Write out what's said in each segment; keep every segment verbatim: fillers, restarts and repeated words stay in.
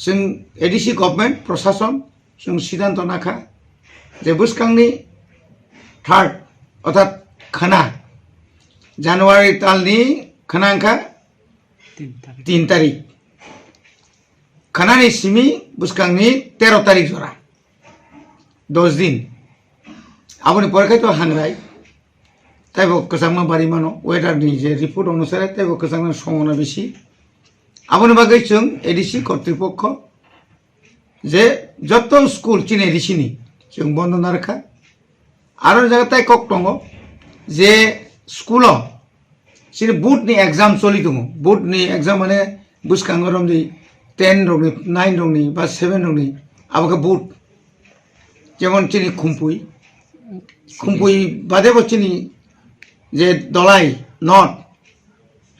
Chwng A D C government, prosason, chwng siddhanto nakha je bwskangni third, orthat khana January talni khana wngkha tin tarik. Khanani simi bwskangni tero tarik jora, dos din. Aboni pore khai to hangrai, taibo kwchangma bari mano, weather ni je report onusare taibo kwchangma somona bisi. Aboni bagwi chwng A D C kortripokho je jotto school chini A D C ni chwng bondo narwkha. Aro jaga tai kok tongo je school o chini board ni exam choli tongo. Board ni exam mane bwskango romdi ten rokni, nine rokni ba seven rokni abo khe board. Jemon chini Khumpui, Khumpui bade bo chini je Dolai North,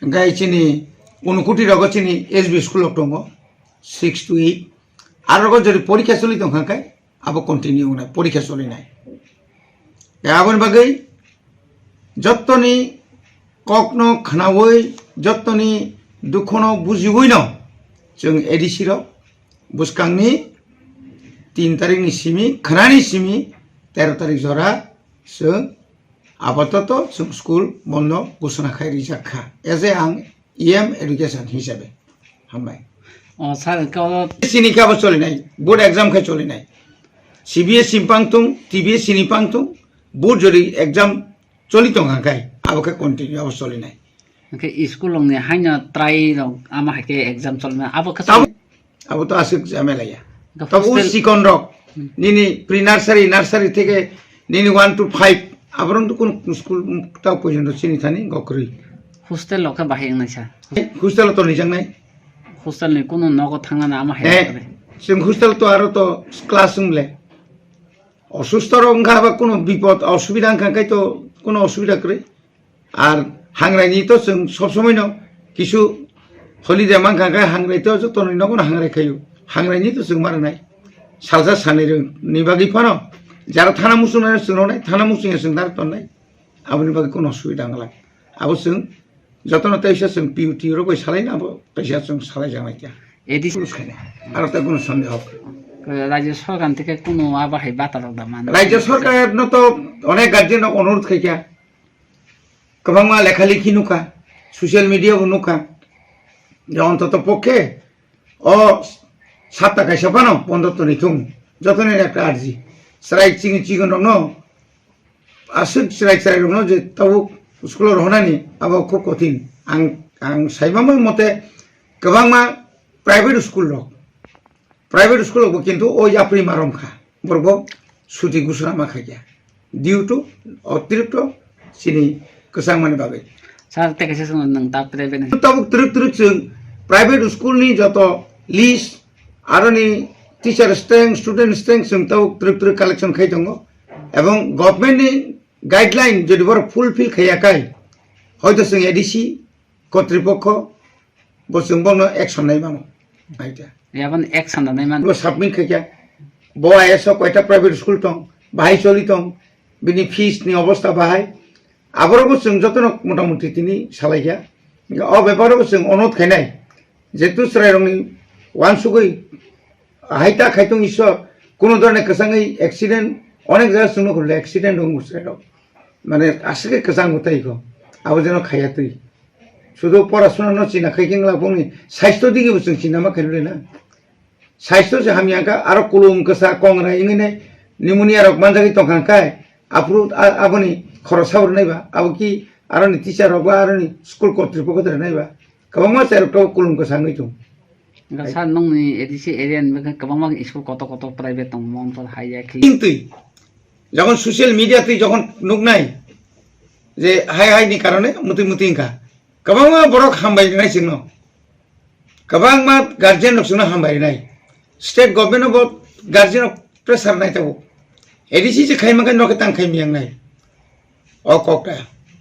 hingkai chini Unukoti rogo chini S B school rok tongo, six to eight. Aro rogo jodi porikha choli tongkha khe abo continue wngnai, porikha cholinai. Tei aboni bagwi jottoni kokno khnaui, jottoni dukhono bujiui no chwng A D C rok bwskangni tin tarikni simi, khnani simi tero tarik jora chwng apatoto chwng school bondo ghosona khai rijak kha. As a ang E M education hisabe. Hambai. O sir, ko Sini khe abo cholinai, board exam khe cholinai. C B S E ni pangtung, T B S E ni pangtung, board jodi exam choli tongkha khai, abo khe continue abo cholinai. Hwnkhe school rokni haino try rok ama hai khe exam cholma abo khe Abo, abo to aswk jhamela ya. Hwnkhe Tabo hostel sikon rok, Hmm. nini pre nursery, nursery theke nini one to five, aborok to kono school tao porjonto chini thani gokrwi. Hostel rok khe bahai wngnai sa. Hostel to nijaknai. Hostel ni kono nogo thangnani ama hai Eh, khe. Chwng hostel to aro to class wng le. Osusto rok wngkha ba kono bipod osubida wngkha khai to kono osubida kwrwi. Ar hangraini to chwng sob somoi no kisu holiday mankha khe hangrai to joto ni nogo no hangrai khaio. Hangraini to chwng ma rwnai. Salsa sanai rwng ni bagwi phano jara thana muchung nai chwng rwnai, thana muchung ya chwng dar tonnai. Aboni bagwi kono osubida wngla. Abo chwng joto no teisa chwng P U T rok bai salai na abo teisa chwng salai janai kya. A D C Police khaina. Aro ta kono sondeho. Rajya sorkar theke kono abo hai bata rok da man. Rajya sorkar no to onek guardian rok onurodh khai kya. Kwbangma lekha likhi nukha, social media bo nukha, je ontoto pokhe o sapta kaisa phano bondo toni thung, jotoni ekta arji. Chwrai chini chikon rokno, aswk chwrai chwrai rokno je tabuk school o rohornani abo khub kothin. Ang, ang saimamo mote kwbangma private school rok, private school rok bo kintu o yapri marom kha. Borok bo suti gusura ma khaikya due to otirikto chini kwchangmani bagwi. Sir, tei kaisa swngno nwng ta private ni. Tabuk twrwk twrwk chwng private school ni joto list, aroni teacher strength, student strength chwng tabuk twrwk twrwk collection khai tongo. Ebong government ni guideline jodi borok fulfill khaiya khai, hoito chwng A D C kotripokho bo chwng bono action nai mano. Aita. Yabon action da nai man. Bo submit khaikya. Bo I S o koita private school tong, bahai choli tong, bini fees ni obostha bahai. Aborok bo chwng jotono motamuti tini salaikya. O beparo bo chwng onot khainai. Jetu chwrairokni wansugwi hai ta khaitung Ishwar, kuno dhorone kwchangwi accident, onek jaga chwngno khulile accident wngo chwrairok. Mane aswk khe kwchang mwtai kho. Abo jeno khaiya twi. Sudu porasuna no china khai khe wngla bongni saisto digi bo chwng china ma khainwi na. Saisto se hamya kha, aro kulum kwsa kongrai wngwi ne pneumonia rok manjagwi tongkha khai, aphuru a-, aboni khorok sabrwnai ba, abo ki aroni teacher rok ba aroni school kotripokho rwnai ba, kwbangma chai rok tabuk kulum kwsa wngwi tong. Hwnkhe sir, nokni A D C area ni bagwi kwbangma school kotor kotor private tongo, Montol, Higher, Khili. Twi, jokhon social media twi jokhon nuknai je hai hai ni karone mutwi mutwi wngkha, kwbangma borok hambai rinai chwngno, kwbangma guardian rok chwngno hambai rinai, state government no bo guardian rok pressure nai tabuk, A D C se khai mankha nokhe tang khai miyang nai, o kok ta.